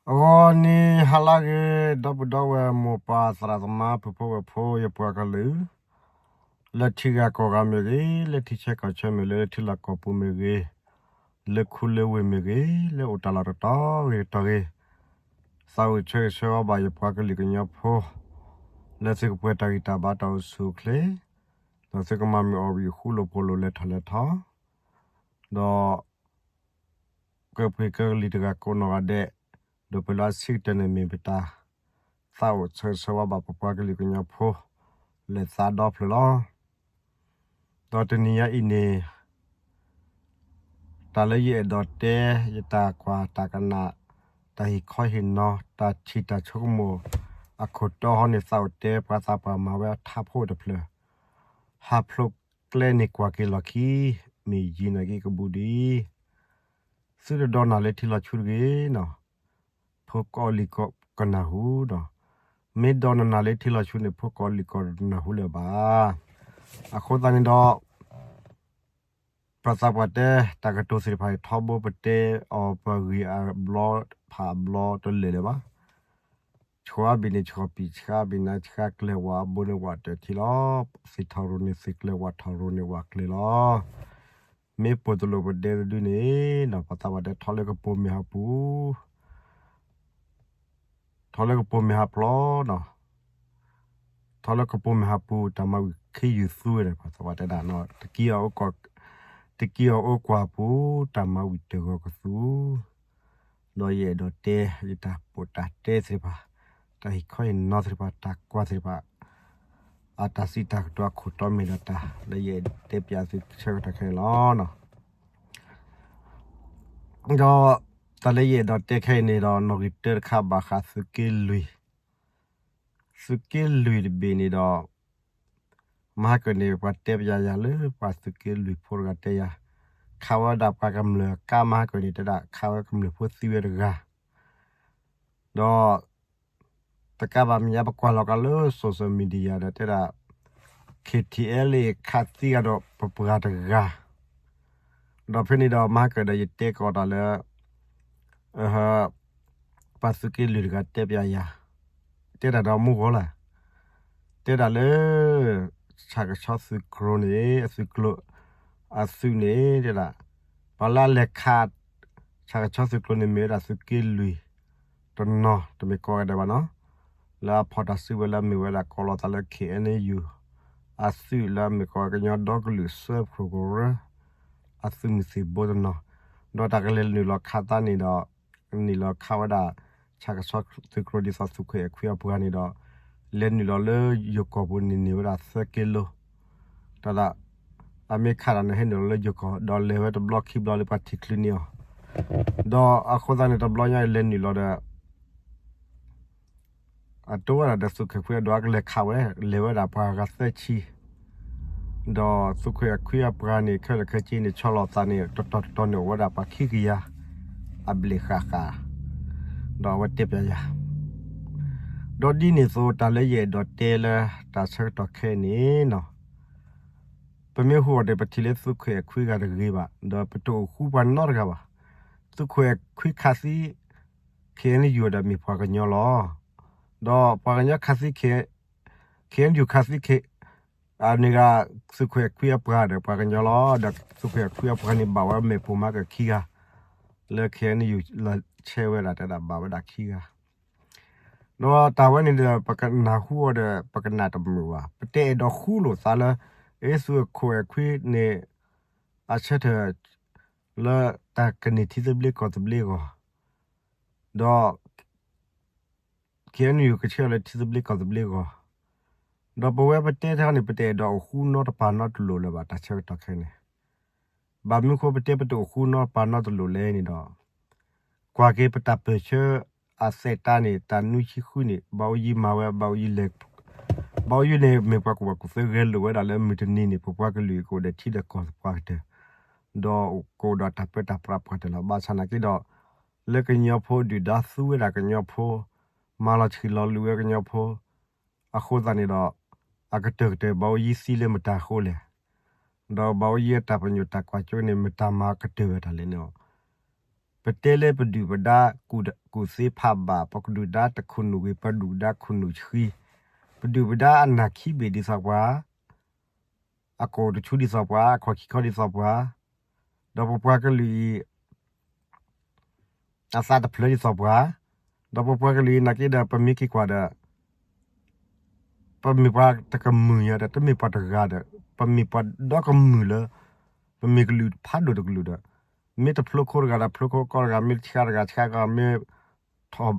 အဂီၢ်နံၤဟါလၢအဂ့ၤ ဒီပုၢ်ဒီဝဲၢ်မိၢ်ပၢ်သရၣ်သမါ ပုၢ်ဖိဝဲၢ်ဖိ ယပှၤကလုာ်, လၢထံဂၤကီၢ်ဂၤမ့ၢ်ဂ့ၤ, လၢထံဆၢကီၢ်ဆၢမ့ၢ်ဂ့ၤ, လၢထံလီၢ်ကီၢ်ပူၤမ့ၢ်ဂ့ၤ, လၢခူလၢဝ့ၢ်မ့ၢ်ဂ့ၤ, လၢအိၣ်တၢ်လီၢ်တတီၤဂ့ၤတတီၤဂ့ၤ, သးအိၣ်ဆၢဂ့ၤဆၢဝါဘၣ်ယပှၤကလုာ်ကညီဖိ လၢသုကပှဲၤတၢ်ဂံၢ်တၢ်ဘါ တၢ်အိၣ်ဆူၣ်အိၣ်ချ့, ဒီးသုကမၤမုာ်အီၣ်ဝံၣ်ဃူလိာ်ဖိးလိာ် လဲၤထီၣ်လဲၤထီ, ဒီး ကပှ့ၤကလံၤတဂၤကိးနီၢ်ဂၤဒဲး, ဒီးပလီအဆံးကတၢၢ်န့ၣ်မ့ၢ်ပတၢ်သးအိၣ်ဆၢဂ့ၤဆၢဝါဘၣ်ပပှၤကလုာ်ကညီဖိ လၢသးဒီဖျၢၣ်လီၤ. ဒီးတနံၤညါအံၤန့ၣ် တၢ်လၢယအဲၣ်ဒိးတဲ ယတၢ်ကွၢ်တၢ်ကနၣ် တၢ်ဟ့ၣ်ခီဟ့ၣ်နီၤ တၢ်ထံၣ်တၢ်ဆိကမိၣ် အခိၣ်တီဟီန့ၣ် သးအိၣ်တဲပှၤသးပှၢ်မၤဝဲအထါဖိတဖျၢၣ်, ဟးဖျိးကျဲန့ၣ်ကွၢ်က့ၤလီၢ်ခံ, မ့ၢ်ယံၤနာ်က့ကဘူးဒံး, သုတဒိးနၢ်လၢထံလီၤဆူတဂ့ၤနီၤ, ဖိကိးလံၤကနၢ်ဟူဒီး, မ့ၢ်ဒိးနၢ်လၢထံလီၤဆူန့ၣ် ဖိကိးလံၤကနၢ်ဟူလၢၤဘၣ်. အဃိသတးန့ၣ်ဒီး ပှၤသးပှၢ်တဲ တၢ်ကတိၤသ့ၣ်တဖၣ်န့ၣ် ထီဘိပတဲအီၤပဂ့ၢ်အဘျီဖးအဘျီတလၢာ်လၢၤဘၣ်. ဆှီဘ့ၣ်န့ၣ်ဆှီပံာ်ဆှါဘ့ၣ်နါဆှါ ကျဲဝးဘိန့ၣ်ဝးတၢၢ်ထံလီၤ. သ့ၣ်ထီၣ်ရိၤန့ၣ်သ့ၣ်ကျၢၤ ဝးထီၣ်ရိၤန့ၣ်ဝးကျၢၤလီၤ. မ့ၢ်ပိာ်တလိာ်ပဒဲတဒုန့ၣ်ဒီး ပှၤသးပှၢ်တဲထီလၢကပိာ်မ့ၢ်ဟးပူၤ ထီလၢကပိာ်မ့ၢ်ဟးဖျိးဒီး ထီလၢကပိာ်မ့ၢ်ဟးပူၤ တၢ်မၤဝံၤခ့ယုၢ်သူဝဲဒီး ပှၤသးပှၢ်တဲဒၣ်နီၤ တကံအီၤအိၣ်ကီၢ် တကံအီၤအိၣ်ကွၢ်ပူၤ တၢ်မၤဝံၤတဂီၤကသူ ဒီးယအဲၣ်ဒိးတဲ ယတၢ်ပိာ်တၢ်တဲသ့ၣ်တဖၣ် တၢ်ဟ့ၣ်ခီဟ့ၣ်နီၤသ့ၣ်တဖၣ် တၢ်ကွၢ်သ့ၣ်တဖၣ် အတၢ်စံးတၢ်ကတိၤအခိၣ်တီမ့ၢ်ဒီးတၢ်လၢယအဲၣ်ဒိးတဲပၠးသုဆၢကတီၢ်ခဲအံၤလီၤ. ဒီးတၢ်လၢယအဲၣ်ဒိးတဲခဲအံၤန့ၣ်ဒီး နီၣ်ဂံၢ်တၢတခါဘၣ်ဃးသုးက့လွံၢ် သုးက့လွံၢ်တဘ့ၣ်န့ၣ်ဒီး မဟါကၢၣ်န့ၣ် ပှၤတဲပၠးယၤလၢ ပှၤသုးက့လွံၢ်ဖိတဂၤတဲယၤ, ခးဝဲဒၣ်ပှၤကမျၢၢ်ကါမဟါကၢၣ်န့ၣ် တဲဒၣ်ခးဝဲကမျၢၢ်ဖိသံဝဲတဂၤ, ဒီး တကးဘၣ်မဲာ်ညါ ပကွၢ်လီၤက့ၤလၢ social media ဒီးတဲဒၣ် KTLA ခးသံဂၤဒီးပပှၤတဂၤ, ဒီးဖဲန့ၣ်ဒီးမဟါကၢၣ်ဒီးယတဲကီးတၢ်လၢ ပှၤသုးက့လွံၢ်တဂၤတဲပၠးယၤ, တဲတၢ်ဒီးမူဂီၤလၢ်, တဲဒၣ်လၢ ဆၣ်ကဆီသုးကျိၤန့ၣ် အသုးကျိၤ အသုးန့ၣ် တဲဒၣ် ပှၤလၢအလဲၤခး ဆၣ်ကဆီသုးကျိၤန့ၣ် မ့ၢ်ဝဲဒၣ်သုးက့လွံၢ် တနီၤ တမ့ၢ်ကိးဂၤဒဲးဘၣ်နီၤ, လၢအဖီၣ်တၢ်စုကဝဲၤလၢအမ့ၢ်ဝဲဒၣ်ကိးလီၤသးလၢ KNU အသုးလၢအမ့ၢ်ကိးကညီဒီကလုာ်စၢဖှိၣ်ကရၢ အသုးမုၢ်သံၣ်ဘိတနီၤ, ဒီးတၢ်ကလဲၤနုာ်လီၤခးသးန့ၣ်ဒီး နုာ်လီၤခးဝဲဒၣ် ဆၣ်ကဆီသုးကျိၤဒ်သိးသုးခိၣ်အဲၣ်ခွံအပှၤန့ၣ်ဒီး လဲၤနုာ်လီၤလၢယိၤကီၢ်ပူၤန့ၣ်န့ၢ်ဝဲဒၣ်သၢက့လိ တၢ်ဒၣ် အမ့ၢ်ခးတၢ်န့ၣ်ဟဲနုာ်လီၤလၢယိၤကီၢ် ဒီးလဲၤဝဲတဘျီခံဘျီလၢပှၤထံၣ်ချုးန့ၢ်အီၤ, ဒီးအဃိသတးန့ၣ်တဘျီညါအံၤလဲၤနုာ်လီၤဒီး အတိဝဲဒၣ်ဒီးသုးခိၣ်အဲၣ်ခွံအဒိးကလဲၤခးဝဲ လဲၤဝဲဒၣ်ပှၤဂၤသၢဆံ, ဒီးသုးခိၣ်အဲၣ်ခွံအပှၤန့ၣ် ခဲလၢာ်ခဲဆ့န့ၣ် ဆီလီၤသးန့ၣ် တတီၤတတီၤန့ၣ်အိၣ်ဝဲဒၣ်ပှၤခံကယၤ အဘျဲၣ်ဃၣ်ဃၣ်, ဒီးအဝဲတဲပျးယၤ ဒီးဒ်န့ၣ်အသိး တၢ်လၢယအဲၣ်ဒိးတဲလၢတၢ်ဆၢကတီၢ်ခဲအံၤန့ၣ်နီၤ, ပမ့ၢ်ဟူးအီၤဒီး ပထံၣ်လၢသုးခိၣ်အဲၣ်ခွံဂၤတဂ့ၤဘၣ်, ဒီးပတအိၣ်ဃူပှၤနီတဂၤဘၣ်. သုးခိၣ်အဲၣ်ခွံခးသံ KNU ဒီးမ့ၢ်ပှၤကညီလီၤ. ဒီးပှၤကညီခးသံ KNU ခးသံ န့ၣ်ဂ့ၤ သုးခိၣ်အဲၣ်ခွံအပှၤဒီးပှၤကညီလီၤ. ဒီးသုးခိၣ်အဲၣ်ခွံအပှၤန့ၣ် ဘၣ်ဝဲမဲာ်ပိာ်မၤက့ၤခံဂၤ, လၢ KNU လီၤဆဲးဝဲဒၣ် တဲဒၣ်ဘၣ်ဝဲဒၣ်ခံဂၤ ဒီးတၢ်ဝဲန့ၣ်ဒီး ပကနၢ်ဟူအီၤဒီး ပကနၣ်တမုာ်ဘၣ်. ပတအဲၣ်ဒိးဃူလိာ်သးလၢ အ့ သုးခိၣ်အဲၣ်ခွံန့ၣ် အဆၢထၢၣ် လၢတၢ်ကန့ၢ်ထံသဘျ့ကီၢ်သဘျ့အဂီၢ်, ဒီး KNU ကဆှၢလၢထံသဘျ့ကီၢ်သဘျ့အဂီၢ်, ဒီးပဝဲပတဲတၢ်န့ၣ် ပတအဲၣ်ဒိးအိၣ်ဃူနီတပၤနီတလိၤလၢၤဘၣ် တၢ်ဆၢကတီၢ်ခဲအံၤန့ၣ်. ဘၣ်မနုၤဃိပတဲပတအိၣ်ဃူနီတပၤနီတလိၤလဲၣ်န့ၣ်ဒီး ကွၢ်က့ၤပတၢ်ပၢၢ်ဆၢ အသက်တာ န့ၣ် တၢ်နွံဆံဃုန့ၣ် ဘၣ်အိၣ်ယံၤမၤဝဲ ဘၣ်အိၣ်ယံၤလဲၤ, ဘၣ်အိၣ်ယံၤန့ၣ် မ့ၢ်ပှၤကူၣ်ဘၣ်ကူၣ်သ့ ဂဲၤလိာ်ဝဲဒၣ်လၢမုၢ်တနံၤန့ၣ် ပပှၤကလုာ်ကအိၣ်ဒီးထံဒီးကီၢ်သပှၢ်ကတၢၢ်, ဒီးကအိၣ်ဒီးတၢ်ပၢတၢ်ပြးပှၢ်တၢၢ်လီၤ. ဘၣ်ဆၣ်နာ်က့ဒီး လၢကညီဖိဒုၣ်ဒါသူဝဲဒၣ်ကညီဖိ, မၤလီၤဆံးလီၤလူၤဝဲကညီဖိ, အဃိသတးန့ၣ်ဒီး အကတၢၢ်ကတၢၢ် ဘၣ်အိၣ်ယံၤသံလၢမတၤအဃိလဲၣ်, ဒီးဘၣ်အိၣ်ယံၤအတၢ်ပညိၣ်တၢ်ကွၢ်စိန့ၣ် မတၤမၤကတၢၢ်ဝဲတၢ်လဲၣ်န့ၣ်လီၤ. ပတဲလၢပဒုၣ်ပဒါကူၣ်သ့ဖးဘၣ်, ပကဒုၣ်ဒါတခိၣ်နူာ်ဂ့ၤ, ပဒုၣ်ဒါခိၣ်နူာ်ဆှံ, ပဒုၣ်ပဒါအနၢ်ခံဘ့ၣ်ဒ်သိးပှၤ အကိာ်တဆူဒ်သိးပှၤ, အခီၣ်ခံခီဒ်သိးပှၤ, ဒီးပပှၤကလုာ်အံၤ အသးတဖျၢၣ်ဒ်သိးပှၤ, ဒီးပပှၤကလုာ်အံၤ နာ်က့ဒီးပမ့ၢ်က့ၤကွၢ်ဒီး ပမ့ၢ်ပှၤတကမုာ်ညါဒီး တမ့ၢ်ပှၤတဂၤဒီး ပမ့ၢ်ပှၤဒီကမုာ်လၢ ပမ့ၢ်ကလုာ်ဖးဒိၣ်တကလုာ်ဒီး မ့ၢ်တဖျိခိတဂၤဒီး ဖျိခိကီတဂၤ, မ့ၢ်ဆှးတဂၤဆှးကီ, မ့ၢ်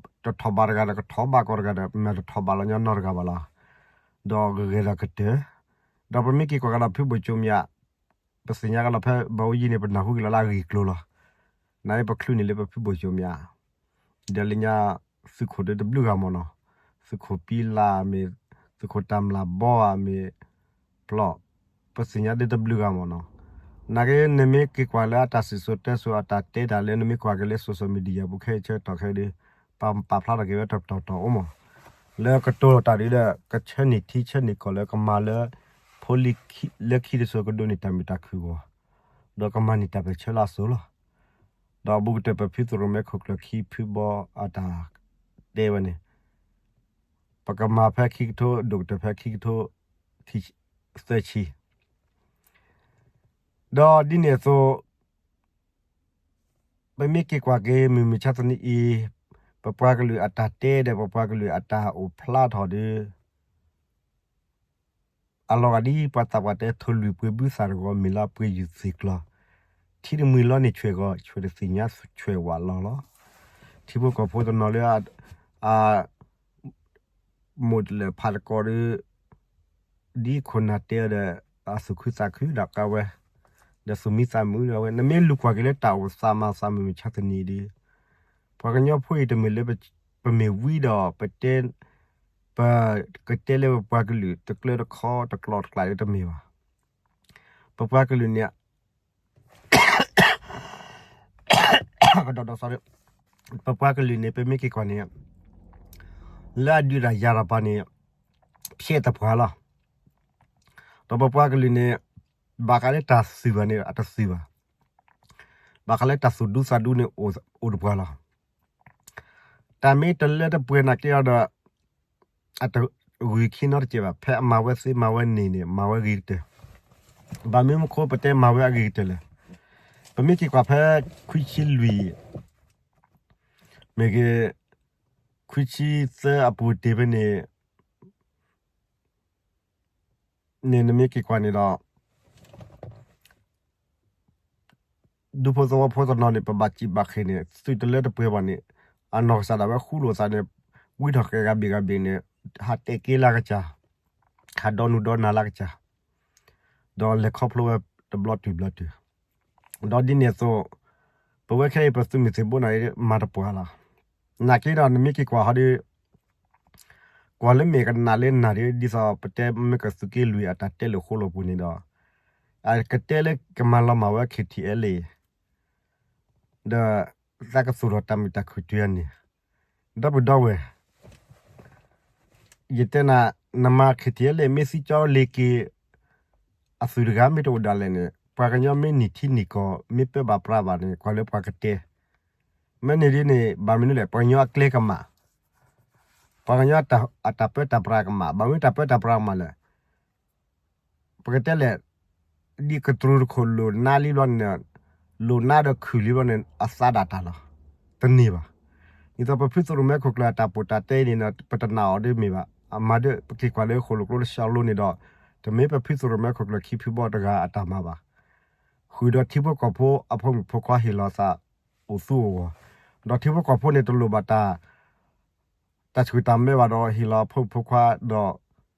တထီၣ်ဘးတဂၤဒီး ကထီၣ်ဘးကီတဂၤဒီး မ့ၢ်တထီၣ်ဘးလီၤညီနီတဂၤဘၣ်လီၤ. ဒီးဂဲၤဒီးကတၢၢ်, ဒီးပမ့ၢ်က့ၤကွၢ်ကဒီးဖုဘိၣ်ကၠိမၠး ပသ့ၣ်ညါကလီၤဖဲဘီဝဲယံၤန့ၣ် ပနၢ်ဟူက့ၤလီၤလၢအဂ့ၢ်ကျိၤလီၤ. နာ်က့ပချုးန့ၢ်လၢပဖုဘိၣ်ကၠိမၠး ဒီးလၢညါ သုးခိၣ်ဒီးတဘျုးဂၤမ့ၢ်နီၤ, သုးခိၣ်ပံလၢ်မ့ၢ်, သုးခိၣ်တၢ်မျၢ်ဘီဧါမ့ၢ်, ဖျီၣ်, ပသ့ၣ်ညါဒီးတဘျုးဂၤမ့ၢ်နီၤ. နာ်က့ နမ့ၢ်က့ၤကွၢ်လၢအတၢ်စံၣ်စိၤတဲစိၤ အတၢ်တဲတၢ်လၢနမ့ၢ်ကွၢ်က့ၤလၢ social media ပူၤခဲအံၤဆၢကတီၢ်ခဲအံၤဒီး ပပာ်ဖျါထီၣ်က့ၤဝဲတတီၤတီၤအိၣ်မး, လၢကတိၤတၢ်ဒ်ဒီး ကဆၢန့ၢ်ထံဆၢန့ၢ်ကီၢ်လၢကမၤလၢ ဖိလံၤလၢခံတစိၤကဒိးန့ၢ်တၢ်မုာ်တၢ်ခုၣ်အဂီၢ်, ဒီးကမၤန့ၢ်တၢ်ပၢၢ်ဆၢလၢအစိၤလီၤ. ဒီးဘူးကတၢၢ်ပဖုသရိၣ်မဲခိၣ်ကျၢၢ်ခံဖုဘီအတၢ်တဲဝဲန့ၣ်, ပကမၤဖဲခံကထိ ဒိၣ်ကတၢၢ်ဖဲခံကထိ သၢဆံ, ဒီးဒ်န့ၣ်အသိး ပမ့ၢ်က့ၤကွၢ်က့ၤမုၢ်မဆါတနံၤအံၤ, ပပှၤကလုာ်အတၢ်တဲဒီး ပပှၤကလုာ်အတၢ်အိၣ်ဖျါထီၣ်ဒီး အလီၤဂာ်ဒ်ပှၤသးပှၢ်တဲ ထိၣ်လွံၢ်ပှ့ၤဘုသၣ်တဂီၤ မ့ၢ်လၢအပှ့ၤယုၢ်သ့ၣ်ကျီၤ, ထံတမှံၤလီန့ၢ်ဆွဲၣ်ဂီၤ ဆွဲၣ်တသ့ၣ်ညါဆွဲၣ်ဝးလီၤလီၤ. ထံဖိကီၢ်ဖိတနီၤလၢ အ မိၢ်တလၢာ်ဖးတကီဒီး ဒ်ခိၣ်နၢ်တဲအီၤဒီး အသူၣ်ခုသးခုဒီးကါဝဲ, ဒီးသူၣ်မံသးမုာ်ဒီးဝဲ နမ့ၢ်လူၤကွၢ်က့ၤလၢတၢ်အိၣ်သးမၤသးမုၢ်မဆါတနံၤဒီး ပှၤကညီဖိအံၤတမ့ၢ်လၢ ပမ့ၢ်ဝံဒီး ပတဲ ပကတဲလၢပပှၤကလုာ်တကျၢတခီတကျီတကျးဒီးတမ့ၢ်ဘၣ်. ပပှၤကလုာ်န့ၣ် ကဒီးဒီး sorry, ပပှၤကလုာ်န့ၣ် ပမ့ၢ်က့ၤကွၢ်န့ၣ် လၢအဒုးတၢ်ယၤတၢ်ပၤန့ၣ် ဖျဲးသပှၢ်လီၤ. ဒီးပပှၤကလုာ်န့ၣ် ဘၣ်ဃးလၢတၢ်သုးဘၣ်န့ၣ် အတသုးဘၣ်. ဘၣ်ဃးလၢတၢ်သူၣ်ဒူသးဒူန့ၣ် အိၣ်တပှၢ်လီၤ. တၢ်မ့ၢ်တလၢတပှဲၤနာ်က့အီၤဒီး အတဂုာ်ခံနီတစဲးဘၣ်. ဖဲအမၤဝဲသ့မၤဝဲန့ၣ်န့ၣ် မၤဝဲဂ့ၤကတၢၢ်. ဘၣ်မနုၤအဃိပတဲမၤဝဲအဂ့ၤကတၢၢ်လဲၣ်. ပမ့ၢ်က့ၤကွၢ်ဖဲ ခွံဆံလွံၢ် မ့ၢ်ဂ့ၤ ခွံဆံသၢအပူၤတ့ၢ်ဖဲန့ၣ် န့ၣ်နမ့ၢ်က့ၤကွၢ်န့ၣ်ဒီး ဒူဖိသဝီဖိတနီၤန့ၣ် ပဘၣ်စံးဘၣ်ဃ့ၢ်န့ၣ် သုးတလၢတပှဲၤဘၣ်န့ၣ် အနီၢ်ကစၢ်ဒၣ်ဝဲဃူလိာ်သးန့ၣ် ဝံထီၣ်ကဲဂၤဘ့ၣ်ဂၤဘ့ၣ်န့ၣ် ဟးတဲာ်က့ၤလၢကစၢ်, ဟးဒီနူဒီနၤလၢကစၢ်, ဒီးလဲၤခီဖျိဝဲတဘျီတုၤဘျီတုၤ ဒီးဒ်န့ၣ်အသိး ပဝဲခဲအံၤပသုးမုၢ်သံၣ်ဘိန့ၣ် မၤတပှၢ်လီၤ. နာ်က့ဒီးနမ့ၢ်က့ၤကွၢ်ဟီဒီး ကွၢ်လၢမ့ၢ်ကနၣ်လၢနၢ်ဒီး ဒ်သိးပတဲမ့ၢ်ကသုးက့လွံၢ်အတၢ်တဲလိာ်ဃိလိာ်ပူၤန့ၣ်ဒီး အကတဲလၢကမၤလီၤမၢ်ဝဲ KTLA ဒီး သးကသူၣ်ထီၣ်တၢ်မုာ်တၢ်ခုၣ်တုၤအန့ၣ် ဒီပုၢ်ဒီဝဲၢ် ယတဲနၤ နမၤ KTLA မ့ၢ်သံကၠီလ့ၤက့ၤ အသုးတဂၤမ့ၢ်တအိၣ်ဒၣ်လဲာ်န့ၣ် ပှၤကညီမ့ၢ်နံၣ်ထံနံၣ်ကီၢ် မ့ၢ်ပၢဘၣ်ပြးဘၣ်န့ၣ် ကွၢ်လၢပှၤကတဲ မ့ၢ်န့ၣ်ဒ်န့ၣ် ဘၣ်မနုၤလဲၣ် ပှၤကညီအကျဲကမၣ်, ပှၤကညီအတၢ်ပၢတၢ်ပြးကမၣ်, ဘၣ်မနုၤတၢ်ပၢတၢ်ပြးကမၣ်လဲၣ် ပကတဲလဲၣ်, ဒ်ကတြူၢ်တခိၣ်လိၣ်နါလံဘျီန့ၣ်, လိၣ်နါဒီးခုၣ်လံဘျီန့ၣ် အသးဒၣ်တၢ်လီၤ. တန့ၢ်ဘၣ်. ဒ်သိးပဖုသရိၣ်မဲခိၣ်ကျၢၢ်အတၢ်ပိာ်တၢ်တဲအံၤန့ၣ် ပတနာ်အီၤဒ်မ့ၢ်ဘၣ်. အမၤဒ်ပက့ၤကွၢ်လၢဃိၣ်လိာ်ကျိတဆှီလိၤန့ၣ်ဒီး တမ့ၢ်ပဖုသရိၣ်မဲခိၣ်ကျၢၢ်ခံဖုဘီတဂၤအတၢ်မၤဘၣ်. ဃုာ်ဒီးထံဖိကီၢ်ဖိအဖိမုၣ်ဖိခွါဟ့ၣ်လီၤသးအိၣ်သူအဂီၢ်, ဒီးထံဖိကီၢ်ဖိန့ၣ်တလိၣ်ဘၣ်တၢ် တၢ်ဆှုၣ်တၢ်မဲဘၣ်ဒီး ဟ့ၣ်လီၤအဖိမုၣ်ဖိခွါဒီး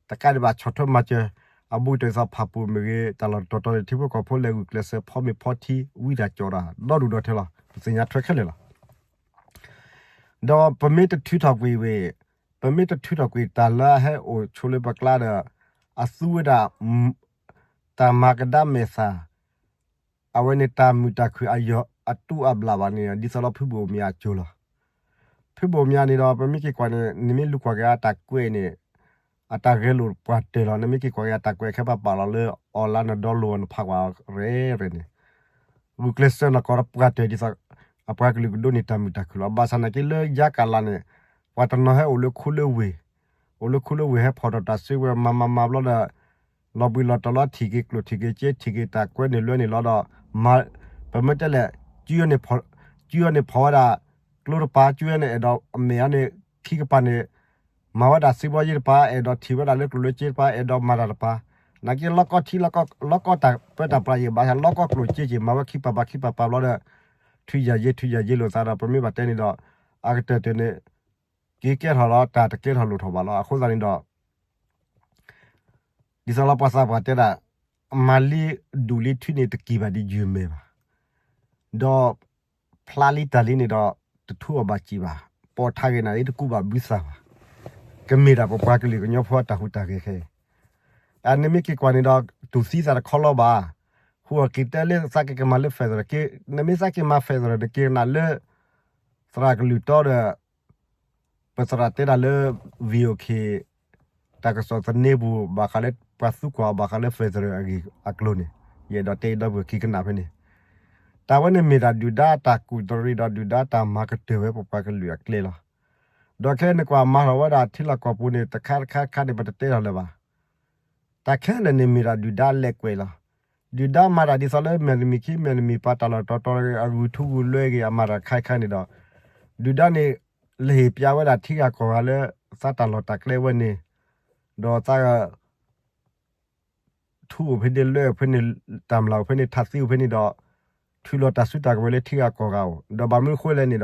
တကးဒံးဘၣ်ဆီၣ်ထွဲမၤစၢၤ အဘူးကတၢၢ်သးဖၣ်ပူၤမ့ၢ်ဂ့ၤ တၢ်လီၢ်တတီၤတီၤန့ၣ် ထံဖိကီၢ်ဖိလဲၤဂုာ်ကျဲးစၢးဖီမ့ၢ်ဖီထံ ဝံတၢ်ကၠီၣ်တၢ် ဒီဒူၣ်ဒီထၢလီၤ. ပသ့ၣ်ညါထွဲခဲလၢာ်လီၤ. ဒီးပမ့ၢ်တထုးထီၣ်ကွံာ်ဝဲ, ပမ့ၢ်တထုးထီၣ်ကွံာ်တၢ်လၢအဟဲအိၣ်ဆိးလၢပကျါဒီး အသူဝဲဒၣ် တၢ်မၤကဒါမဲာ်သၣ် အဝဲန့ၣ်တၢ်မုာ်တၢ်ခုၣ်အယီၤအတူးအဘျၣ်ဘၣ်န့ၣ် ဒ်သိးလၢဖုဘိၣ်မၠးအစိၤလီၤ. ဖုဘိၣ်မၠးန့ၣ်ဒီး ပမ့ၢ်က့ၤကွၢ်န့ၣ် နမ့ၢ်လူၤကွၢ်က့ၤအတၢ်ကွဲးန့ၣ် အတၢ်ဂဲၤလိာ်ပှၤတၢၢ်လီၤ. နမ့ၢ်က့ၤကွၢ်က့ၤအတၢ်ကွဲးခဲပာ်ပာ်လီၤလၢ online နဒီလိၤနဖးကွၢ်ရဲၣ်ရဲၣ်န့ၣ် ဂုာ်ကျဲးစၢးနီၢ်ကီၢ်ပှၤတၢၢ်ဒ်သိး အပှၤကလုာ်ကဒိးန့ၢ်တၢ်မုာ်တၢ်ခုၣ်လီၤ. ဘၣ်ဆၣ်နာ်က့လၢယါကးလးန့ၣ် ပှၤတနီၤဟဲအိၣ်လၢခူလၢဝ့ၢ်, အိၣ်လၢခူလၢဝ့ၢ် ဟဲဖီၣ်ထီၣ်တၢ်စုကဝဲၤ မၤမၤမၤဘျီဒီး လီၤဘှံးလီၤတီၤလီၤ ထံၣ်က့ၤကျိာ်ထံၣ်က့ၤစ့ ထံၣ်က့ၤတၢ်ကွဲန့ၢ်လွဲန့ၢ်လီၤဒီး ပမ့ၢ်တဲလဲၣ် စုအီၤန့ၣ်ဖီၣ်ဝဲဒၣ် ကျိတပၤ, စုအီၤန့ၣ်အဲၣ်ဒိးအမဲာ်အီၤန့ၣ် ခံကပၤန့ၣ် မၤဝဲဒၣ်စုဘီယ့တပၤ, အဲၣ်ဒိးထံၣ်ဝဲဒၣ်လၢကျိာ်လၢစ့တပၤ, အဲၣ်ဒိးမၤတၢ်တပၤ, နာ်က့လီၤကီထံ လီၤကီတၢ်ပၢတၢ်ပြးယံၤ ဘၣ်ဆၣ်လီၤကီကျိာ်စ့က့ၤ မၤဝဲခံပၤပၤခံပၤပၤဘျီဒီး ထုးယၤယ့ ထုးယၤယ့လိာ်သးဒီး ပမ့ၢ်ဘၣ်တဲန့ၣ်ဒီး အကတၢၢ်တၢၢ်န့ၣ် က့ၤကဲထီၣ်လီၤ တၢ်တကဲထီၣ်လိၣ်ထီၣ်ဘၣ်လီၤ. အဃိသတးန့ၣ်ဒီး ဒ်သိးလီၤပှၤသးပှၢ်တဲဒၣ် မၤလံဒူၣ်လံထွံန့ၣ် တက့ၤဘၣ်ဒ်ယုၢ်မဲာ်ဘၣ်, ဒီးဖျါလံတၢ်လံန့ၣ်ဒီး တထူအီၣ်ဘၣ်စံးဘၣ်, ပိာ်ထါဂ့ၤနၤလံ တကူးဘၣ်ဘုသၣ်ဘၣ်, ကမ့ၢ်ဒၣ်ပပှၤကလုာ်ကညီဖိအတၢ်ဟူးတၢ်ဂဲၤခဲအံၤ, အနမ့ၢ်က့ၤကွၢ်န့ၣ်ဒီး တူၢ်သံသးတခီလီၤဘၣ်, ဟူးအီၣ်က့ၤတဲလၢသးကကမၤလၢ federal က့ၤ, နမ့ၢ်သးက့ၤမၤ federal န့ၣ် က့ၤကနၣ်လၢ သရၣ်ကလုၢ်တီဒီး ပသရၣ်တဲဒၣ်လၢ VOA တၢ်ကစီၣ်သန့ပူၤ ဘၣ်ဃးလၢပှၤသူကွၢ်အီၤ ဘၣ်ဃးလၢ federal အဂ့ၢ်အကျိၤန့ၣ် ယအဲၣ်ဒိးတဲအံၤဒီပုၢ်ဝဲၢ်ခံကနၣ်ဖဲန့ၣ်, တၢ်ဝဲန့ၣ်မ့ၢ်ဒၣ်ဒုၣ်ဒါတၢ်ကူၣ်တရံးဒီးဒုၣ်ဒါတၢ်မၤကတၢၢ်ဝဲပပှၤကလုာ်အကျဲလီၤ. ဒီးခဲအံၤနကွၢ်မၤထီၣ်ဝဲဒၣ်ထံလီၢ်ကီၢ်ပူၤန့ၣ် တခါတခါတခါန့ၣ် ပတတဲထီၣ်လၢၤဘၣ်. တၢ်ခဲလၢာ်န့ၣ်မ့ၢ်ဒၣ်ဒုၣ်ဒါလဲၤကွဲးလီၤ. ဒုၣ်ဒါမၤတၢ်ဒ်သိးလၢမဲာ်တမံၤခံမဲာ်တမံၤ ပှၤတၢ်လီၢ်တတီၤတီၤ အဂုၤထူဂုၤလွဲဂ့ၤ အမၤတၢ်ခါခါန့ၣ်ဒီး ဒုၣ်ဒါန့ၣ် လၢဟ့ၣ်ပျးဝဲဒၣ်ထံဂၤကီၢ်ဂၤလၢ သးတၢ်လီၢ်တၢ်ကျဲဝဲန့ၣ်, ဒီးသး ထူအိၣ်ဖဲန့ၣ် လွဲအိၣ်ဖဲန့ၣ် တၢ်မျၢ်အိၣ်ဖဲန့ၣ် ထးသံအိၣ်ဖဲန့ၣ်ဒီး ထုးလီၤတၢ်စုတၢ်ကဝဲၤလၢထံဂၤကီၢ်ဂၤအိၣ်, ဒီးဘၣ်မနုၤအဃိလဲၣ်န့ၣ်ဒီး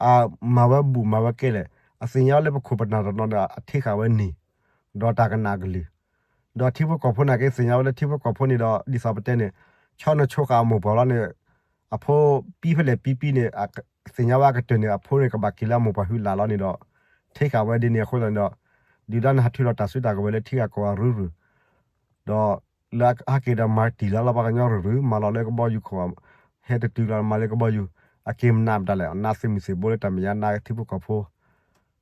အမၤဝဲဘူၣ်မၤဝဲကဲလဲၣ်, အသ့ၣ်ညါဝဲလၢပခိၣ်ပနၢ်တနီၤဒီး အထံဃာ်ဝဲန့ၣ်, ဒီးတၢ်ကနၣ်အကလုၢ်, ဒီးထံဖိကီၢ်ဖိနာ်က့ သ့ၣ်ညါဝဲလၢထံဖိကီၢ်ဖိန့ၣ်ဒီး ဒ်သိးပတဲန့ၣ် ဆီနဆိဃာ်အမိၢ်ပှၢ်လီၤန့ၣ် အဖိပံဖဲလဲၣ်ပံပံန့ၣ် သ့ၣ်ညါဝဲအကတၢၢ်န့ၣ် အဖိန့ၣ်ကဘၣ်က့ၤလၢအမိၢ်ပှၢ်ဟုလၢ်လီၤန့ၣ်ဒီး ထံဃာ်ဝဲဒ်န့ၣ်အဃိသတးန့ၣ်ဒီး ဒုၣ်ဒါန့ၣ်ဟးထုးလီၤတၢ်စုတၢ်ကဝဲၤလၢထံဂၤကီၢ်ဂၤရုၢ်ရုၢ်, ဒီးလၢအဟးက့ၤဒီးမၤတံၢ်လၢလီၤပှၤကညီရုၢ်ရုၢ် မၤလီၤလၢကဘီယူၤခိၣ်, ဟဲတတုၤလီၤမၤလၢကဘီယူၤ, အက့ၤမနုၤမတၤလဲၣ် နးသုးမုၢ်သံၣ်ဘိလၢတၢ်မဲာ်ညါ နးထံဖိကီၢ်ဖိ ဟး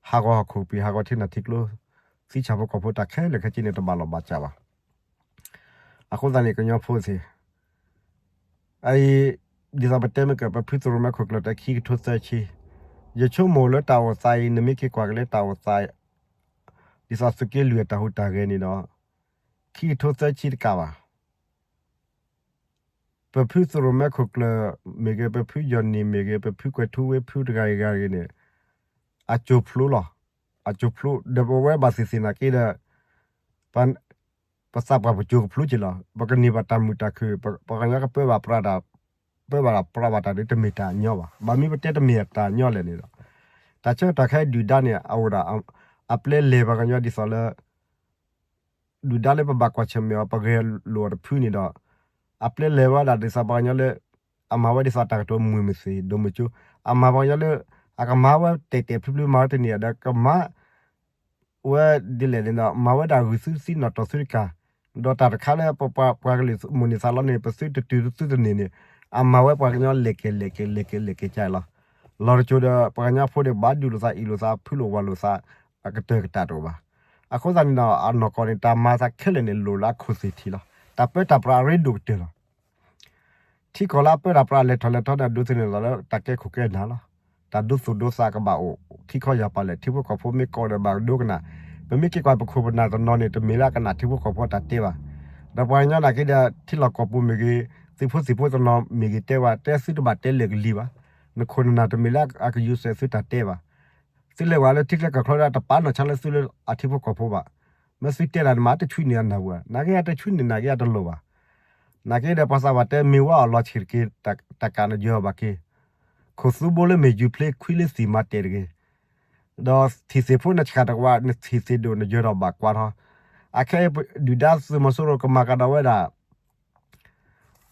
ဂီၤဟီၣ်ခိၣ်ကပံာ် ဟးဂီၤထံနၢ်ထံကျိ သံဆၣ်ဖိကီၢ်ဖိတၢ်ခဲလၢာ်ခဲဆ့န့ၣ် တဘၣ်လီၢ်ဘၣ်စးဘၣ်. အဃိသတးန့ၣ် ကညီဖိသ့ၣ် အအံၤ ဒ်သိးပတဲမ့ၢ်က ပဖုသရိၣ်မဲခိၣ်ကျၢၢ်တဲခံကထိသၢဆံ, ယဆိကမိၣ်လၢတၢ်အိၣ်သးအံၤ နမ့ၢ်က့ၤကွၢ်က့ၤလၢတၢ်အိၣ်သး ဒ်သိးသုးက့လွံၢ်အတၢ်ဟူးတၢ်ဂဲၤန့ၣ်ဒီး ခံကထိသၢဆံတကးဘၣ်. ပဖုသရိၣ်မဲခိၣ်ကျၢၢ်မ့ၢ်ဂ့ၤ, ပဖုယီၢ်နံၣ်မ့ၢ်ဂ့ၤ, ပဖုကွဲၤထူဝ့ဖုတဂၤဂ့ၤဂ့ၤန့ၣ် အစိၤဖျိလီၤ. အစိၤဖျိ ဒီးပဝဲဘၣ်သ့ၣ်သ့ၣ်နာ်က့ဒီး ပသးပှၢ်ပစိၤကဖျိက့ၤလီၤ. ပကန့ၢ်ဘၣ်တၢ်မုာ်တၢ်ခုၣ်, ပှၤကညီကပၢဘၣ်ပြးတၢ်, ပၢဘၣ်တၢ်ပြးဘၣ်တၢ်ဒ်တမ့ၢ်တၢ်ညီဘၣ်. ဘၣ်မနုၤပတဲတမ့ၢ်တၢ်ညီလဲၣ်န့ၣ်ဒီး တၢ်ဆၢကတီၢ်ခဲအံၤဒုၣ်ဒါန့ၣ် အအိၣ်ဒၣ် အပျဲလဲၤပှၤကညီဒ်သိးလၢ ဒုၣ်ဒါလၢပဘၣ်ကွၢ်ဆၢၣ်မဲာ်အီၤ ပဂဲၤလိာ်အီၤတဖုန့ၣ်ဒီး အပျဲလဲၤဝဲဒၣ်ဒ်သိးပှၤကညီလၢ အမၤဝဲဒ်သိးတၢ်ကတိၤမုာ်မုာ်သ့ၣ် ဒိၣ်မုာ်ကၠိ အမၤပှၤကညီလၢ အကမၤဝဲတဲာ်တဲာ်ဖျုဖျုမၤဝဲတန့ၢ်ဒီး ကမၤ ဝဲဒ်လဲၣ်န့ၣ်ဒီး မၤဝဲဒၣ်ဂုၢ်သုတသံနီၣ်တီၢ်သုတကး, ဒီးတၢ်တခါလၢပပှၤကလုာ်မိၣ်န့ၢ်သးလီန့ၣ် ပသုတတုၤသုတန့ၢ်န့ၣ် အမၤဝဲပှၤကညီလဲၤက့ၤလဲၤက့ၤလဲၤက့ၤလဲၤက့ၤကၢ်လီၤ. လီၤတစိၤဒီး ပှၤကညီဖိန့ၣ် ဘၣ်ဒုးလိာ်သးအ့ၣ်လိာ်သးဖုလိာ်ဝၤလိာ်သး အကတၢၢ်ကတၢၢ်တအိၣ်ဘၣ်. အဃိသတးန့ၣ်ဒီး အနီၢ်ကီၢ်န့ၣ် တၢ်မၤသးခဲလၢာ်န့ၣ် လိၣ်လၢအခိၣ်သ့ၣ်ထံးလီၤ. တၢ်ပၢတၢ်ပြးအရ့ဒိၣ်ကတၢၢ်လီၤ. ထံကီၢ်လၢအပၢတၢ်ပြးလဲၤထီၣ်လဲၤထီန့ၣ် အဒိးသန့ၤလီၤလၢတၢ်ကဲခိၣ်ကဲနၢ်လီၤ. တၢ်ဒိသူၣ်ဒိသးကဘၣ်အိၣ် ခံခီယၢ်ပၤလဲၣ် ထံဖိကီၢ်ဖိမ့ၢ်ကီၢ်ဒီး ဘၣ်ဒိကနၣ်. ပမ့ၢ်က့ၤကွၢ်ပခိၣ်ပနၢ်တနီၤန့ၣ် တမ့ၢ်လၢအကနၣ်ထံဖိကီၢ်ဖိအတၢ်တဲဘၣ်. ဒီးပှၤကညီနာ်က့ဒီး ထံလီၢ်ကီၢ်ပူၤမ့ၢ်ဂ့ၤ သုးဖိသံၣ်ဖိတနီၤမ့ၢ်ဂ့ၤ တဲဝဲ တဲသုတဘၣ်တဲလၢာ်ကလံၤဘၣ်. နခိၣ်နနၢ်တမ့ၢ်လၢအကယူၤစဲးသုတၢ်တဲဘၣ်. သုလဲၤဝဲလၢထံချၢကီၢ်ချၢဒီး တပာ်နီၢ်ဆါလၢသုလၢအထံဖိကီၢ်ဖိဘၣ်. မ့ၢ်သုတဲဒၣ်န့ၣ်မး တဆူန့ၣ်အနၢ်ပူၤဧါ, နာ်က့အတဆူန့ၣ် နာ်က့အတလိၣ်ဘၣ်. နာ်က့ဒီးပှၤသးပှၢ်တဲ မ့ၢ်ဝဲအီၣ်လီၤဆံးတက့ၢ် တၢ်ကးနယၢၤအီၤဘၣ်က့ၤ, ခိၣ်သူဘိလၢမ့ၢ်ယူၤဖျ့ခွံလၢသံၣ်မၤတဲာ်တဂ့ၤ, ဒီးထံၣ်သ့ၣ်ဖိနဆှၣ်တကဝး နထံၣ်သ့ၣ်ဒိၣ်နယၢၤဒီးဘၣ်ကွၢ်ထီၣ်. အခဲအံၤဒုၣ်ဒါသုးမီၤစိရိၤကမၤကဒီးဝဲဒၣ်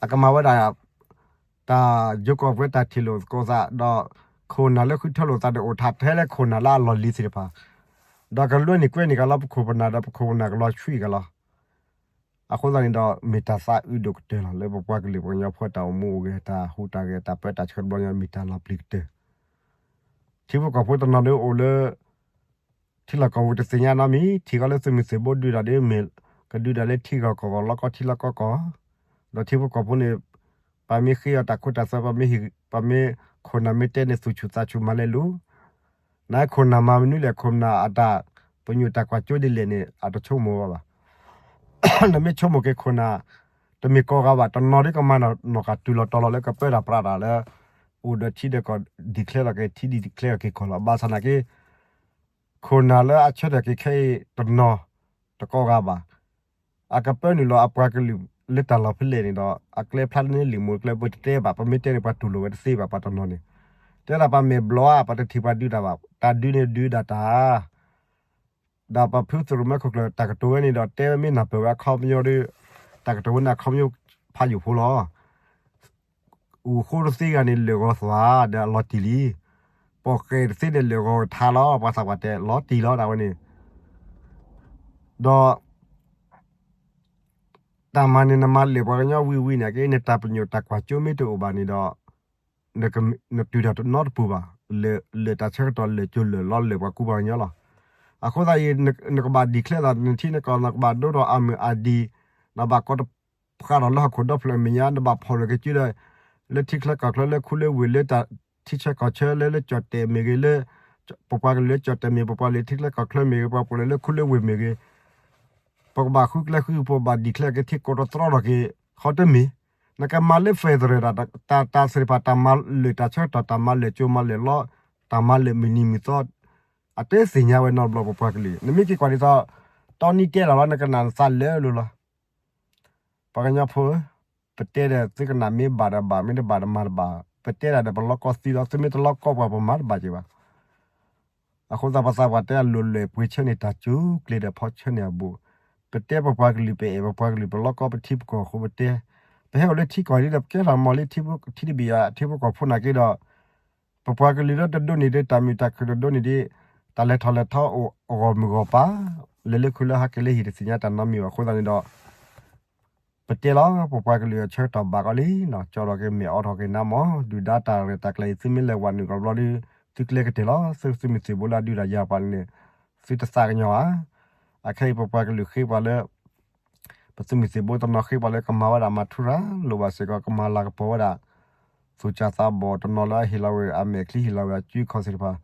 အကမၤဝဲဒၣ် တၢ်ယိၤကီၢ်ပှဲၤတၢ်ထံၣ်လိာ်သကိးသးဒီး ခိၣ်နၢ်လၢဃုထၢလိာ်သးဒီးအိၣ်ထီၣ်ထဲလၢခိၣ်နၢ်လၢအလီၢ်လံၤသ့ၣ်တဖၣ်, ဒီးကလွဲန့ၢ်ကွဲန့ၢ်ကလီၤ ပခိၣ်ပနၢ်ဒီးပခိၣ်ပနၢ်ကလီၤဆှံကလီၤ. အဃိသတးန့ၣ်ဒီး မ့ၢ်တၢ်သးအုးဒိၣ်ကတၢၢ်လီၤ လၢပပှၤကလုာ်ပှၤကညီဖိတၢ်အိၣ်မူအိၣ်ဂဲၤ တၢ်ဟူးတၢ်ဂဲၤ တၢ်ပၢတၢ်ဆှၢတဘျီညါ မ့ၢ်တၢ်လီၤပျံၤကတၢၢ်. ထံဖိကီၢ်ဖိတနီၤဒုးအိၣ်လၢ ထံလီၢ်ကီၢ်ပူၤတသ့ၣ်ညါနီတမံၤ ထံၣ်ဃီလၢသုးမုၢ်သံၣ်ဘိဒုးတၢ်ဒ်မ့ၢ် ကဒုးတၢ်လၢထံဂီၢ်ကီၢ်ဂီၢ် လီၢ်ကီၢ်ထံလီၢ်ကီၢ်ကီၢ်, ဒီးထံဖိကီၢ်ဖိန့ၣ် ပမ့ၢ်ဃ့အီၤတၢ်ခိတၢ်သွဲ ပမ့ၢ်ဟ့ၣ် ပမ့ၢ်ခိၣ်နၢ်မ့ၢ်တဲန့ၣ် သူၣ်ဆူၣ်သးဆူၣ်မၤလဲၣ်လိၤ, နခိၣ်နၢ်မၤမနုၤလဲၣ် ခိၣ်နၢ်အတၢ်ပညိၣ်တၢ်ကွၢ်စိဒ်လဲၣ်န့ၣ် အတဆိကမိၣ်ဘၣ်ဘၣ်. နမ့ၢ်ဆိကမိၣ်က့ၤခိၣ်နၢ် တမ့ၢ်ကိးဂၤဘၣ် တနီၤဒ်ကမၤနီၢ်ကီၢ်တုၤလီၤတီၤလီၤလၢကပၢတၢ်ပြးတၢ်လၢ အိၣ်ဒီးထံဒီးကီၢ် declare လီၤက့ၤ ထံဒ် declare လီၤက့ၤကီၢ်လီၤ. ဘၣ်ဆၣ်နာ်က့ ခိၣ်နၢ်လၢအဆၢထၢၣ်က့ၤခဲအံၤတနီၤ တကိးဂၤဘၣ် အကပၢနုာ်လီၤအပှၤကလုာ်လၢတၢ်လီၢ်ဖဲလဲၣ်န့ၣ်ဒီး အကျဲဖျါန့ၣ်လံာ်မူကျဲ ပတတဲဘၣ် ပမ့ၢ်တဲန့ၣ် ပှၤတူၢ်လိာ်ဝဲတသ့ဘၣ် ပှၤတနီၤန့ၣ် တဲဒၣ်ပှၤမဲာ်ဘျီဧါ ပှၤတထံၣ်ပှၤဒုးတၢ်ဘၣ် တၢ်ဒုးန့ၣ်ဒုးဒၣ်တၢ် ဒီးပဖုသရိၣ်မဲခိၣ်ကျၢၢ် တၢ်ကတိၤဝဲန့ၣ်ဒီး တဲဝဲမ့ၢ်နၢ်ပၢၢ်ဝဲအခီပညီဒီး တၢ်ကတိၤဝဲန့ၣ်အခီပညီဖးယိာ်ဖိလီၤ. ဂုၢ်ဃိတသ့ဂၤန့ၣ် လၢာ်ဂီၤသွးဒီးအလီၤတံၢ်လံ. ပိာ်ဃဲၣ်တသ့န့ၣ် လၢာ်ဂီၤထါလီၤ ပှၤသးပှၢ်တဲ လီၤတံၢ်လီၤ တၢ်ဝဲန့ၣ် ဒီး တၢ်မၤန့ၣ် နမၤလၢာ်ပှၤကညီဝံၤဝံၤန့ၣ် က့ နတၢ်ပညိၣ်တၢ်ကွၢ်စိမ့ၢ်တအိၣ်ဘၣ်န့ၣ်ဒီး နတုၤတၢ်နီတပူၤဘၣ်, လၢာ်တၢ်ဆၢကတီၢ်လၢာ်ကၠိလၢာ်လီၤလၢာ်ပှၤကူပှၤကညီလီၤ. အဃိသတးအံၤ နကဘၣ် declare သး နထံနကီၢ် နကဘၣ်ဒိထီၣ်အမုၢ်အဒံး, နဘၣ်ကိးတဖၣ်ထီၣ်လၢဟီၣ်ခိၣ်ဒီဖျၢၣ်အမဲာ်ညါ နဘၣ်ဖီၣ်လိာ်က့ၤစုဒီး လၢထံချၢကီၢ်ချၢ လၢခူလၢဝ့ၢ် လၢတၢ်ထံဆၢကီၢ်ဆၢ လၢလၢကၠီၣ်တဲာ်မ့ၢ်ဂ့ၤ လၢ ပပှၤကလုာ်လၢကၠီၣ်တဲာ်မ့ၢ် ပပှၤကလုာ်လၢထံချၢကီၢ်ချၢမ့ၢ်ဂ့ၤ ပပှၤကလုာ်လၢခူလၢဝ့ၢ်မ့ၢ်ဂ့ၤ ပကဘၣ်ဃုကျဲဃု ပဘၣ် declare က့ၤထံကိးတတြီထီၣ်က့ၤ ဃီတမ့ၢ်, နကမၤလၢ federal တၢ် တၢ်သ့ၣ်တဖၣ် တၢ်မၤလၢာ်တၢ်ဆၢကတီၢ် တၢ်မၤလၢာ်ကၠိမၤလၢာ်လီၤ တၢ်မၤလၢာ်မုၢ်နံၤမုၢ်သီ အတသ့ၣ်ညါဝဲနီတဘျီပပှၤကလုာ် နမ့ၢ်က့ၤကွၢ်ဒ်သိး တီနံတဲလီၤလီၤ နကနၣ်နသးလၢာ်လိၤလီၤ. ပှၤကညီဖိဧၢ, ပတဲဒီးသုကနၣ်မ့ၢ်ဘၣ်ဒီးဘၣ် မ့ၢ်တဘၣ်ဒီးမၤတဘၣ်, ပတဲဒၣ်ဒီးပလီၢ်ကီၢ်သံလီၤ သုမ့ၢ်တလီၢ်ကီၢ်ပှၤပမၤတဘၣ်က့ၤဘၣ်. အဃိသတးပှၤသးပှၢ်တဲအလိၤလၢာ်ပှ့ၤဆၢန့ၣ် တၢ်စူၤကျဲၤဒီးဖီဆၢန့ၢ်အဘူး, ပတဲပပှၤကလုာ် ပအဲၣ်ပပှၤကလုာ် ပလီၢ်ကီၢ်ပထံပကီၢ်အဃိပတဲ, ပဟဲအိၣ်လၢထံကီၢ်ဒ်ဒီး ပကဲထီၣ်မီၢ်လံ ထံတဘ့ၣ်ယၤ ထံဖိကီၢ်ဖိနာ်က့ဒီး ပပှၤကလုာ်လၢတဒိးန့ၢ်ဒံး တၢ်မုာ်တၢ်ခုၣ်တဒိးန့ၢ်ဒံး တၢ်လဲၤထီၣ်လဲၤထီအိၣ်အဂီၢ်မုၢ်ဂီၢ်ပၤ, လဲၤလၢခူလၢဟါကလဲၤဟံၣ်တသ့ၣ်ညါတၢ်နီတမံၤဘၣ်အဃိသတးန့ၣ်ဒီး ပတဲလီၤ ပပှၤကလုာ်အဆၢကတီၢ်ဘၣ်ကီးလံနီၤ ကၠီဒီးက့ၤမဲာ်အိးထီၣ်က့ၤနါမီၢ် ဒုၣ်ဒါတၢ်ရဲၣ်တၢ်ကျဲၤအံၤ သုမ့ၢ်လဲၤဝးနုာ်ကီးဘျီဒီး သုကျဲကတၢၢ်လီၤ သုသုးမုၢ်သံၣ်ဘိလၢအဒုးတၢ်ယၤပှၤန့ၣ် သုတသးကညီၤဧါ. အခဲအံၤပပှၤကလုာ်ဃ့ပှၤလၢ ပသုးမုၢ်သံၣ်ဘိတနီၤဃ့ပှၤလၢကမၤဝဲဒၣ်မၤထူရၤ လိၣ်ဘၣ်စ့ၢ်ကီး ကမၤလၤကပီၤဝဲဒၣ် သူၣ်စၢ်သးဘီၣ်တနီၤလၢအဟ့ၣ်လီၤဝဲအမဲာ်ချံဟ့ၣ်လီၤဝဲအစုခီၣ်သ့ၣ်တဖၣ်,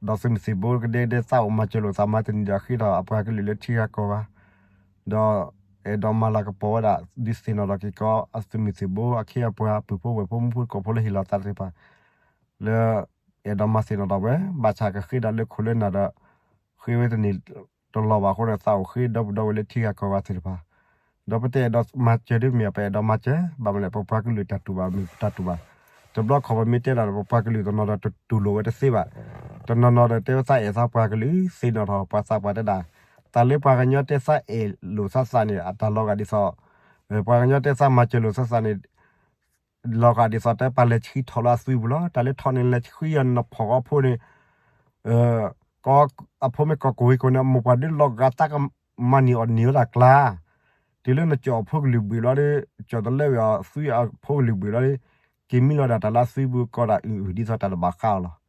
ဒီးသုးမုၢ်သံၣ်ဘိကဒဲကဒဲသးအိၣ်မၤစၢၤလိာ်သးမၤတနံၤဒီးဃ့ထီၣ်အပှၤကလုာ်လၢထံဂၤကီၢ်ဂၤ, ဒီးအဲၣ်ဒိးမၤလၤကပီၤဝဲဒၣ် ဒုးသ့ၣ်နီၣ်ထီၣ်က့ၤကီးအသုးမုၢ်သံၣ်ဘိအခ့အပှၤ ပုၢ်ဖိဝဲၢ်ဖိမုၣ်ဖိတကိးဖိလၢဟ့ၣ်လီၤသးသ့ၣ်တဖၣ် လၢ အဲၣ်ဒိးမၤသ့ၣ်နီၣ်ထီၣ်ဝဲ ဘၣ်ဆၣ်ကဃ့ဒၣ်လၢခိၣ်လၢနၢ်ဒီး ဃ့ဝဲတန့ၢ်တလီၢ်ဘၣ်အဃိန့ၣ် သးအိၣ်ဃ့ဒီပုၢ်ဒီဝဲၢ်လၢထံဂၤကီၢ်ဂၤသ့ၣ်တဖၣ်, ဒီးပတအဲၣ်ဒိးမၤစၢၤဒ်မ့ၢ် ပအဲၣ်ဒိးမၤစၢၤ ဘၣ်မနုၤလဲၣ်ပပှၤကလုာ်တၢ်တူၢ်ဘၣ်မုာ်တၢ်တူၢ်ဘၣ်, တဘျီခီၣ်ပမ့ၢ်တဲဒၣ်ဒီး ပပှၤကလုာ်တနီၤဒီးတတူၢ်လိာ်ဝဲတသ့ဘၣ်, တနီၤနီၤဒီးတဲဝဲသးအဲၣ်သးပှၤကလုာ် သ့ၣ်နီၣ်ထီၣ်ပှၤသးပှၢ်တဲဒၣ်, တၢ်လၢပှၤကညီတဲသးအဲၣ်လိာ်သးသးန့ၣ် အတၢ်လီၤဂာ်ဒ်သိး ပှၤကညီတဲသးမၤစၢၤလိာ်သးသးန့ၣ် လီၤဂာ်ဒ်သိးတဲပှၤလဲၤဆှံထီၣ်လၢအသွံပူၤလီၤ. တၢ်လၢထီၣ်န့ၣ် လဲၤဆှံအီၤနဖီၣ်ဂီၤဖိန့ၣ် ကီအဖိမ့ၢ်ကီၢ်ကိၢ်ဝ့ၢ်ကိၢ်န့ၣ် မိၢ်ပှၢ်ဒုးလီၤဂာ်သးကမၤနံၤအီၣ်နံၤဝဲဒၣ်ကျါ, တုၤလၢနကၠီၣ်အဖိကလုာ်ဘှံးလီၤဒီး ကၠီၣ်တလၢဝဲအီၤသွံအဖိကလုာ်ဘှံးလီၤဒီး က့ၤမံလီၤဒၣ်တၢ်လၢအသွံပူၤကီးဒၣ်အုၣ်အုၣ်ဒ်သိးတၢ်တဘၣ်ဃးအီၤလီၤ.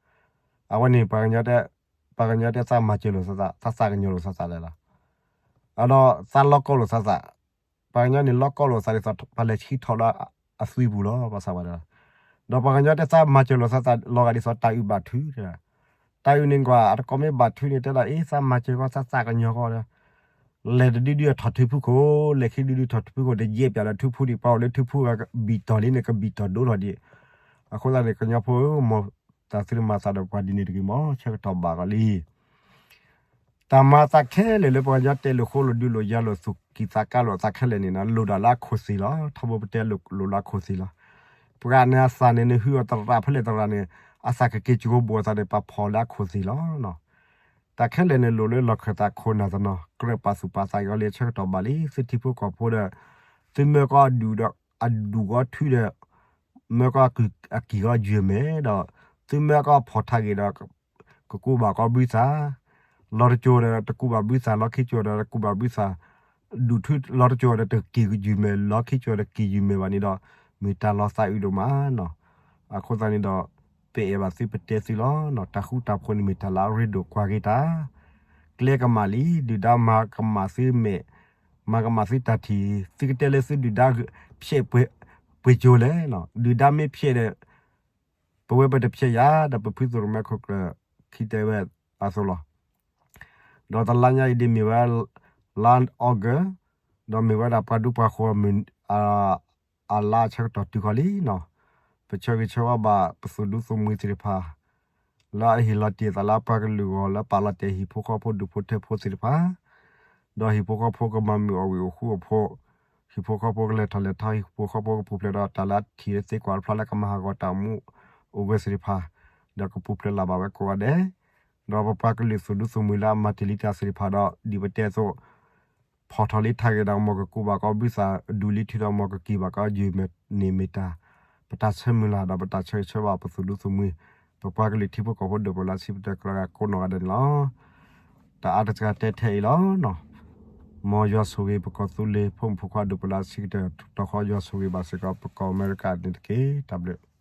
အဝဲန့ၣ် ပှၤကညီတဲသးမၤစၢၤလိာ်သးသး သးသးကညီၤလိာ်သးသးလဲၣ်လီၤ. အဒီးသးလီၤကီလိာ်သးသး ပှၤကညီန့ၣ်လီၤကီလိာ်သးဒ်သိး ပှၤလဲၤဆှံထီၣ်လၢအသွံပူၤလီၤ ပှၤသးပှၢ်တဲလီၤ. ဒီးပှၤကညီတဲသးမၤစၢၤလိာ်သးသးလီၤဂာ်ဒ်သိးတၢ်အုၣ်ဘၣ်ထုတဲဒၣ်, တၢ်အုၣ်န့ၣ်ကွၢ် အတကိးမ့ၢ်ဘၣ်ထုန့ၣ် တဲဒၣ်အ့ သးမၤစၢၤကီး သးသးကညီၤကီးဒီး လဲၤတဒုဒုအထီၣ်ထုဖုခိၣ် လဲၤခံဒုဒုထီၣ်ထုဖုခိၣ် တယဲၢ်ပၠးလၢထုဖုဒီး ပှၤအိၣ်လၢထုဖုဂၤဘံၣ်တီၢ်လံန့ၣ် ကဘံၣ်တီၢ်ဒိၣ်ထီၣ်ဒံး. အဃိသတးန့ၣ် ကညီဖိဧၢ မ်တၢ်သုတမၤသးဒီးပှၤဒ်န့ၣ်တဂ့ၤမး ဆၢကတီၢ်ဘၣ်ကီးလံ. တၢ်မၤသးခဲလၢာ်လၢပှၤကညီတဲလိာ်ဃိလိာ်ဒုးလိာ်ယၤလိာ်သူၣ်ကံၢ်သးကါလိာ်သးခဲလၢာ်န့ၣ် လိၣ်ဒၣ်လၢအခိၣ်သ့ၣ်လီၤ. ထီဘိပတဲလိၣ်လၢအခိၣ်သ့ၣ်လီၤ. ပှၤန့ၣ်အသးန့ၣ် နဟုအီၤသရၣ်ဖဲလဲၣ်သရၣ်န့ၣ် အသးကက့ၤကၠိဘိအသးန့ၣ် ပှၤဖီၣ်လၢအခိၣ်သ့ၣ်လီၤ. တၢ်ခဲလၢာ်န့ၣ်လိၣ်လၢလီၢ်ခၢၣ်သးခိၣ်နၢ်တနီၤ ကြၢးပာ်သူၣ်ပာ်သးက့ၤအီၤလံ ဆၢကတီၢ်ဘၣ်လံ သုထံဖိကီၢ်ဖိဒီး သုမၢကီၢ်အဒူၣ်ဒီး အဒူၣ်ဂီၤထုဒီး မၢကီၢ်အကံၢ်ဂီၤယုၢ်မဲာ်ဒီး သုမၢကီၢ်ဖီၣ်ထးဂ့ၤဒီး ကကူးဘၣ်ကီးဘုသၣ်, လီၤတစိၤဒီးတကူးဘၣ်ဘုသၣ် လီၤခံစိၤဒီးတကူးဘၣ်ဘုသၣ်, ဒူၣ်ထုလီၤတစိၤဒီးတက့ၢ်ယုၢ်မဲာ် လီၤခံစိၤဒီးတက့ၢ်ယုၢ်မဲာ်ဘၣ်န့ၣ်ဒီး မ့ၢ်တၢ်လီၤသးအုးဒိၣ်မးနီၤ. အဃိသတးန့ၣ်ဒီး ပအဲၣ်ဘၣ်သုပတဲသုလီၤ. တၢ်ဃူတၢ်ဖိးန့ၣ်မ့ၢ်တၢ်လၢအရ့ဒိၣ်ကွၢ်က့ၤတၢ် ကျဲကမၣ်လံ ဒုၣ်ဒါမၤကမၣ်သုမဲာ် မၤကမၣ်သုတၢ်ထံၣ် သုကတဲလၢသုဒုၣ်ဒါဖျဲးပှဲၤ ပှ့ၤကၠိလဲၣ်နီၤ, ဒုၣ်ဒါမ့ၢ်ဖျဲးဒီး ပဝဲပတဖျဲးယၤ ဒီးပဖုသရိၣ်မဲခိၣ်ကျၢၢ်ခံတဲဝဲအသိးလီၤ. ဒီးတလါညါအံၤဒ်မ့ၢ်ဝဲ လါအီကူး, ဒီးမ့ၢ်ဝဲဒၣ်ပှၤဒူပှၤဃိၤ အလါအဆၢကတီၢ်တုၤဃီၤလံနီၤ, ပဆၢဂ့ၤဆၢဝါဘၣ်ပသုးဒူသုးမုၢ်သ့ၣ်တဖၣ် လၢအဟ့ၣ်လီၤတ့ၢ်အသးလၢအပှၤကလုာ်အဂီၢ် လၢပာ်လီၤတဲာ်ဟံၣ်ဖိဃီဖိဒူၣ်ဖိထၢဖိသ့ၣ်တဖၣ်, ဒီးဟံၣ်ဖိဃီဖိကမၤမုာ်အီၣ်ဝံၣ်အိၣ်ဃူအိၣ်ဖိး, ဟံၣ်ဖိဃီဖိကလဲၤထီၣ်လဲၤထီ, ဟံၣ်ဖိဃီဖိကပူၤဖျဲးဒီးတၢ်လၢအထံၣ်သ့ကွၢ်တဖျါလၢကမၤဟးဂီၤတၢ်အိၣ်မူအိၣ်ဂဲၤသ့ၣ်တဖၣ်, ဒီးကပူၤဖျဲးလၢ်ဘၣ်ဝဲကိးဂၤဒဲး, ဒီးပပှၤကလုာ်သုးဒူသုးမုၢ်လၢအမၤတ့ၢ်လံတၢ်သ့ၣ်တဖၣ်ဒီး ဒ်ပတဲအသိး ဖီၣ်ထီၣ်လံထးဂဲၤဒီး မ်ကကူးဘၣ်ကီးဘုသၣ်, ဒူၣ်လံထုးဒီး မ်ကက့ၤဘၣ်ကီးယုၢ်န့ၣ်မ့ၢ်တၢ် ပတၢ်ဆၢမုၢ်လၢ် ဒီးပတၢ်ဆၢဂ့ၤဆၢဝါဘၣ်ပသုးဒူသုးမုၢ်, ပပှၤကလုာ်ထံဖိကီၢ်ဖိဒိၣ်ပှၤလၢဆံးပတြၢၤကိးဂၤဒဲးန့ၣ်လီၤ. တၢ်အါတစှၤတဲထဲအံၤလီၤ. မ်ယွၤဆိၣ်ဂ့ၤပကီၢ်သူလ့ၤဖိမုၣ်ဖိခွါဒိၣ်ပှၤလၢဆံးကတၢၢ် တခီယွၤဆိၣ်ဂ့ၤဘၣ်စ့ၢ်ကီးပကီၢ်အမဲရကၤန့ၣ်တက့ၢ်. တၢ်ဘျုး